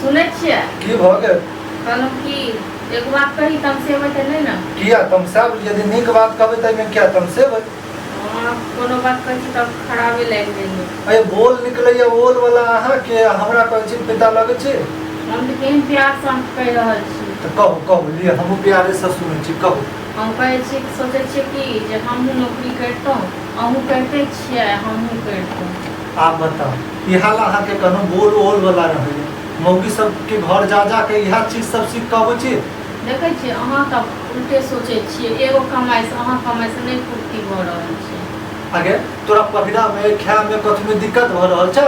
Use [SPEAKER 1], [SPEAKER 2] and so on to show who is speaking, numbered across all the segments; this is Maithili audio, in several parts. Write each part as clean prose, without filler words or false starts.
[SPEAKER 1] सुनै छियै?
[SPEAKER 2] की भऽ गेल?
[SPEAKER 1] कहलहुँ कि एगो बात कही, तमसेबै तऽ नहि ने?
[SPEAKER 2] किया तमसायब? यदि नीक बात कहबै तऽ एहिमे किया तमसेबै?
[SPEAKER 1] अहाँ कोनो बात कहै छी तऽ खराबे लागि जाइए।
[SPEAKER 2] अरे बोल निकलैया ओल वाला अहाँके, हमरा कहै छी पिता लगै छी।
[SPEAKER 1] हम तऽ केहन प्यारसँ हम कहि रहल छी।
[SPEAKER 2] तऽ कहू कहू, लिअ, हमहूँ प्यारेसँ सुनै छी, कहू।
[SPEAKER 1] हम कहै छी, सोचै छियै कि जे हमहूँ नौकरी करितहुँ, अहूँ करिते छियै, हमहूँ करितहुँ।
[SPEAKER 2] आब बताउ, इएह ला अहाँके कहलहुँ बोल ओल वाला रहैया। मौगी सबके घर जा जा के इएह चीज सब सीख कऽ अबै छी।
[SPEAKER 1] देखै छियै, अहाँ तऽ उल्टे सोचै छियै। एगो कमाइसँ, अहाँ कमाइसँ नहि पूर्ति भऽ रहल छै।
[SPEAKER 2] आगे तोरा पहिरामे, खायमे, कथीमे दिक्कत भऽ रहल छौ?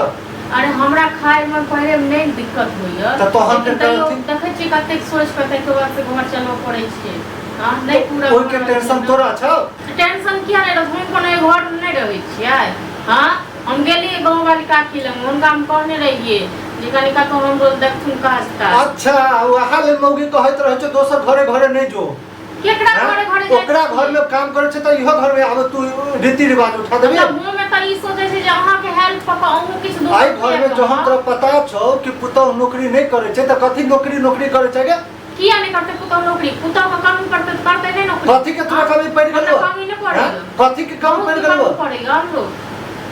[SPEAKER 1] अरे हमरा खायमे पहिरेमे नहि दिक्कत होइए।
[SPEAKER 2] तऽ तोहर
[SPEAKER 1] लेकिन
[SPEAKER 2] के
[SPEAKER 1] तैयो
[SPEAKER 2] अथी-
[SPEAKER 1] देखै छियै कतेक सोचि कऽ ताहिके बाद से घर चलबऽ पड़ै छै। हँ, नहि पूरा भऽ
[SPEAKER 2] ओहिके
[SPEAKER 1] रहल छै
[SPEAKER 2] टेंशन
[SPEAKER 1] ने।
[SPEAKER 2] तोरा छौ?
[SPEAKER 1] टेंशन किया नहि रहत? हम कोनो एहि घरमे नहि रहै छियै? हँ, हम गेलियै गाँववाली काकी लग, हुनका हम कहने रहियै जे कनि कतहु हमरो देखथुन काज ताज।
[SPEAKER 2] अच्छा, वएह लेल मौगी कहैत रहै छै दोसर घरे घरे नहि जो।
[SPEAKER 1] केकरा
[SPEAKER 2] हैं?
[SPEAKER 1] घरे घरे जाइ
[SPEAKER 2] ओकरा
[SPEAKER 1] छियै?
[SPEAKER 2] घर में काम करै छै तऽ इहो घर में आब तू रीति रिवाज उठा देबी?
[SPEAKER 1] तऽ मुँहमे तऽ ई सोचै छै जे अहाँके हेल्प कऽ कऽ अहूँ किछु दोसर
[SPEAKER 2] आइ घर में जहन तोरा पता छौ कि पुतहु नौकरी नहि करै छै तऽ कथी नौकरी नौकरी करै छै गे?
[SPEAKER 1] किया नहि करतै पुतहु नौकरी? पुतहु के कमी पड़तै तऽ करतै नहि नौकरी?
[SPEAKER 2] कथी के तोरा कमी पड़ि गेलौ?
[SPEAKER 1] हमरा कमी नहि पड़ैए।
[SPEAKER 2] हैं? कथी के कमी
[SPEAKER 1] बहुत
[SPEAKER 2] पड़ि गेलौ?
[SPEAKER 1] कमी पड़ैए हमरो।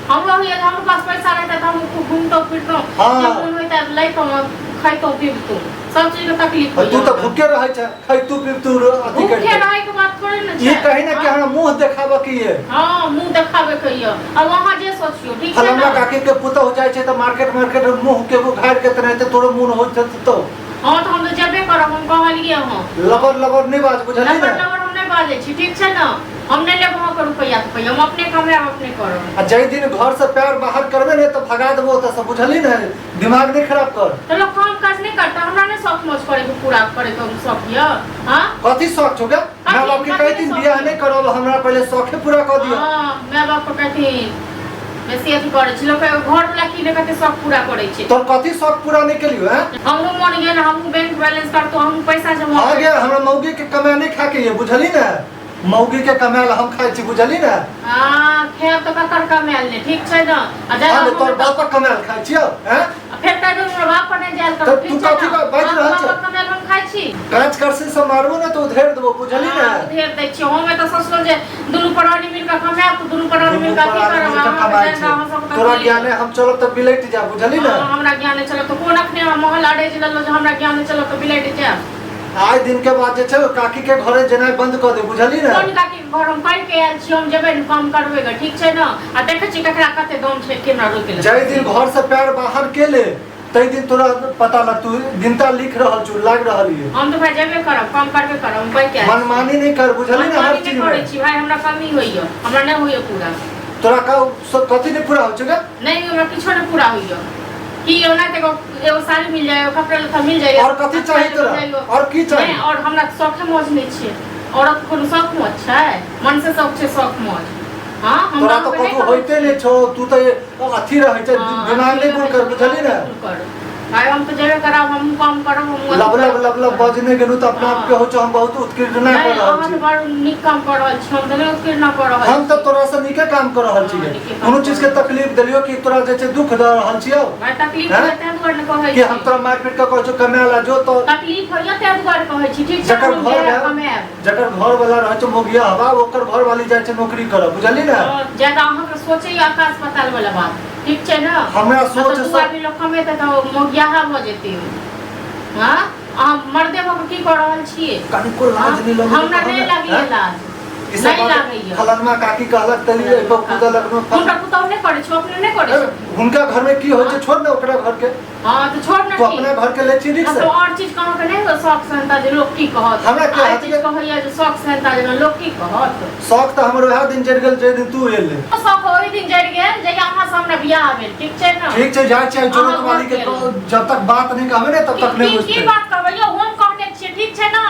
[SPEAKER 1] हमरो होइए जे हमरो पास पैसा रहतै तऽ हम खूब घुमतहुँ फिरतहुँ। जे मोन होइतै लैतहुँ, खैतहुँ पीबतहुँ। सब चीजके तकलीफ
[SPEAKER 2] और तू
[SPEAKER 1] होइए
[SPEAKER 2] तऽ
[SPEAKER 1] हमरा।
[SPEAKER 2] भूखे रहै छै, खैतू पीबतू अथी
[SPEAKER 1] भूखे
[SPEAKER 2] करितू।
[SPEAKER 1] रहैके बात थोड़े ने
[SPEAKER 2] ई
[SPEAKER 1] छै।
[SPEAKER 2] कही ने कि हमरा मुंह देखाबऽ के ये।
[SPEAKER 1] हँ, मुँह देखाबे के यऽ। आब अहाँ जे सोचियौ, ठीक छै
[SPEAKER 2] फलना
[SPEAKER 1] ने?
[SPEAKER 2] काकी के पुतहु जाइ छै तऽ मार्केट मार्केट मुंह के उघारि के तेनाहिते तोरो मोन होइत हेतौ।
[SPEAKER 1] हँ, तऽ हम तऽ जेबे करब, हम कहलियै हँ।
[SPEAKER 2] लबर लबर नहि बाज, बुझलिही
[SPEAKER 1] लबर
[SPEAKER 2] ने?
[SPEAKER 1] लबर हम नहि बाजै छी, ठीक छै ने? हम नहि लेब अहाँके रुपैआ तुपैआ, हम अपने कमायब, अपने करब।
[SPEAKER 2] आ जाहि दिन घर से पैर बाहर करबे ने तऽ भगा देबो ओतऽ से, बुझलही ने? दिमाग नहि खराब कर।
[SPEAKER 1] तऽ लोक काम काज नहि करतै? हमरा नहि शौक मौज करैके पूरा करैके शौक यऽ? हँ,
[SPEAKER 2] कथी शौक छौ गे? माय बाप के
[SPEAKER 1] कथी
[SPEAKER 2] कहथिन
[SPEAKER 1] शौक
[SPEAKER 2] बियाह
[SPEAKER 1] यऽ?
[SPEAKER 2] नहि करब, हमरा पहिले शौखे पूरा कऽ दिअ।
[SPEAKER 1] हँ, माय बाप के कहथिन बेसी अथी करै छै लोक। घर वाला की नहि कते शौक पूरा करै छै।
[SPEAKER 2] तोर कथी शौक पूरा नहि केलियो हैं?
[SPEAKER 1] हमरो मन गेल, हमहूँ बैंक बैलेंस करतहुँ, हमहूँ पैसा जमा
[SPEAKER 2] आ गे, हमरा मौगी के कमाय नहि खाके ये, बुझली ने? मौगी के कमायल हम खाइ छी, बुझली ने?
[SPEAKER 1] हँ, खायब तऽ ककर कमायल नहि, ठीक छै ने? आ
[SPEAKER 2] हाँ
[SPEAKER 1] ज्यादा
[SPEAKER 2] ने, तोर बापक कमायल खाइ छियौ हैं?
[SPEAKER 1] फेर कहि देबै, हमरा बाप पर नहि जायल
[SPEAKER 2] तऽ
[SPEAKER 1] करू,
[SPEAKER 2] तू
[SPEAKER 1] ठीक छै
[SPEAKER 2] कथी
[SPEAKER 1] ने?
[SPEAKER 2] बाजि रहल
[SPEAKER 1] बापक
[SPEAKER 2] छै?
[SPEAKER 1] कमायल हम खाइ छी।
[SPEAKER 2] काँच करसी से मारबो ने तऽ उधेड़ देबो, बुझली ने?
[SPEAKER 1] हँ, उधेड़ दै छियै। हम एतऽ सोचलहुँ जे दुनू प्राणी मिल कऽ कमायब तऽ दुनू प्राणी
[SPEAKER 2] दुनू
[SPEAKER 1] मिल कऽ अथी
[SPEAKER 2] प्राणी
[SPEAKER 1] करब।
[SPEAKER 2] मिल कऽ
[SPEAKER 1] अहाँके
[SPEAKER 2] कमाइ
[SPEAKER 1] जानि
[SPEAKER 2] छै।
[SPEAKER 1] कऽ अहाँ सबके
[SPEAKER 2] तोरा
[SPEAKER 1] तकलीफ।
[SPEAKER 2] ज्ञाने हम चलब तऽ बिलटि जायब, बुझली ने?
[SPEAKER 1] हँ, हमरा ज्ञाने चलब तऽ कोन अखने हम महल अरेज लेलहुँ जे हमरा ज्ञाने चलब तऽ बिलटि जायब।
[SPEAKER 2] आइ दिन के बाद जे छै काकी के घरे जेनाइ बंद कऽ दे, बुझली ने?
[SPEAKER 1] कोन काकी के घर? हम पढ़ि के आयल छी, हम जेबै ने, काम करबै गे, ठीक छै ने? आ देखै छी ककरा कते दम छै, केना रोकि लेतै।
[SPEAKER 2] जाहि दिन घर से पैर बाहर केले ताहि दिन तोरा पता लगतू। गिनता लिख रहल छु, लाग रहल ये।
[SPEAKER 1] हम तऽ भाइ जेबे करब, काम करबे करब, हम पढ़ि के आयल छी।
[SPEAKER 2] मनमानी नहि कर, बुझली ने? हर
[SPEAKER 1] मनमानी नहि
[SPEAKER 2] चीज
[SPEAKER 1] करै
[SPEAKER 2] में
[SPEAKER 1] छी भाइ, हमरा कमी होइए, हमरा नहि होइए पूरा।
[SPEAKER 2] तोरा का सब कथी नहि पूरा होइ छौ गे?
[SPEAKER 1] नहि, हमरा किछो नहि पूरा होइए। की ओना तऽ एगो एगो साड़ी मिल जाए, एगो कपड़ा लत्ता मिल जाए।
[SPEAKER 2] और कथी चाही तोरा? और की चाही?
[SPEAKER 1] नहि, और हमरा शौखे मौज नहि छै। औरत कोनो शौख मौज छै? मन से शौख छै, शौख मौज। हाँ, हम
[SPEAKER 2] तोरा तऽ
[SPEAKER 1] अहाँके नहि
[SPEAKER 2] कतहु
[SPEAKER 1] कहै
[SPEAKER 2] होइते नहि छौ, तू तऽ अथी रहै छै।
[SPEAKER 1] हाँ,
[SPEAKER 2] दिमाग नहि गुल कर, बुझली ने?
[SPEAKER 1] कर भाई, हम तऽ जेबे करब, हमहूँ काम करब, हमहूँ
[SPEAKER 2] लब लब लब लब बजने गेलहुँ तऽ अपना आपके होइ छौ हम बहुत उत्कीर्ण
[SPEAKER 1] नहि,
[SPEAKER 2] कऽ रहल
[SPEAKER 1] अहाँ
[SPEAKER 2] छी।
[SPEAKER 1] तऽ बड़ नीक काम कऽ रहल छी, हम तऽ नहि उत्कीर्ण कऽ रहल
[SPEAKER 2] हम तऽ
[SPEAKER 1] छी।
[SPEAKER 2] तोरा से नीके काम कऽ रहल
[SPEAKER 1] हाँ,
[SPEAKER 2] छियै।
[SPEAKER 1] नीके काम
[SPEAKER 2] कोनो
[SPEAKER 1] कऽ
[SPEAKER 2] चीज के
[SPEAKER 1] रहल छी।
[SPEAKER 2] तकलीफ देलियौ कि तोरा जे छै दुख दऽ रहल छियौ?
[SPEAKER 1] भाई, तकलीफ
[SPEAKER 2] हैं?
[SPEAKER 1] होइए तें दुआरे ने कहै
[SPEAKER 2] कि हम
[SPEAKER 1] छी।
[SPEAKER 2] तोरा मारि पीट कऽ कहै छौ कमाय ला जो तऽ
[SPEAKER 1] तकलीफ होइए तें दुआरे कहै छी, ठीक छै?
[SPEAKER 2] जकर
[SPEAKER 1] हम
[SPEAKER 2] घर
[SPEAKER 1] जायब,
[SPEAKER 2] भए-
[SPEAKER 1] कमायब।
[SPEAKER 2] जकर घर वाला रहै छै मोगिया हवा, ओकर घर वाली जाइ छै नौकरी करऽ, बुझली ने?
[SPEAKER 1] हँ, ज्यादा अहाँके सोचैए आकाश पाताल वाला बात, ठीक छै ने?
[SPEAKER 2] हमरा सोच
[SPEAKER 1] मतलब दू
[SPEAKER 2] से
[SPEAKER 1] आदमी लोक कमेतै तऽ मोगियाहा भऽ जेतै। हँ, अहाँ मर्दे भऽ कऽ की कऽ रहल छियै?
[SPEAKER 2] कनिको लाज नहि लगै?
[SPEAKER 1] हमरा नहि लगैए लाज।
[SPEAKER 2] ई सब
[SPEAKER 1] नहि
[SPEAKER 2] बात
[SPEAKER 1] लागैए।
[SPEAKER 2] फलनमा काकी कहलक तऽ एहि पर कूदलक ने।
[SPEAKER 1] हुनकर पुतहु नहि करै छै, अपने नहि करै छै।
[SPEAKER 2] हुनका घर में की होइ छै, छोड़ ने ओकरा घर के।
[SPEAKER 1] हँ, तऽ छोड़ ने।
[SPEAKER 2] तू अपना घर के ले छी
[SPEAKER 1] हम
[SPEAKER 2] से
[SPEAKER 1] तऽ और चीज कहाँ के नहि शौक सेहनता जे लोक की कहत।
[SPEAKER 2] हमरा की
[SPEAKER 1] आइ
[SPEAKER 2] हाथ
[SPEAKER 1] चीज
[SPEAKER 2] के-
[SPEAKER 1] कहैया जे शौक सेहनता जे लोक की कहत।
[SPEAKER 2] शौक तऽ हमर वएह दिन जरि गेल जाहि दिन तू एले।
[SPEAKER 1] शौक ओहि दिन जरि गेल जहिया अहाँ से हमरा बियाह भेल, ठीक छै ने?
[SPEAKER 2] ठीक छै, जाइ छियै जरूरत
[SPEAKER 1] अहाँ
[SPEAKER 2] वाली के।
[SPEAKER 1] घर
[SPEAKER 2] जब तक बात नहीं कहबे ने तब तक नहीं
[SPEAKER 1] की की
[SPEAKER 2] बुझते।
[SPEAKER 1] बात कहबै यौ? हम कहने छियै, ठीक छै ने?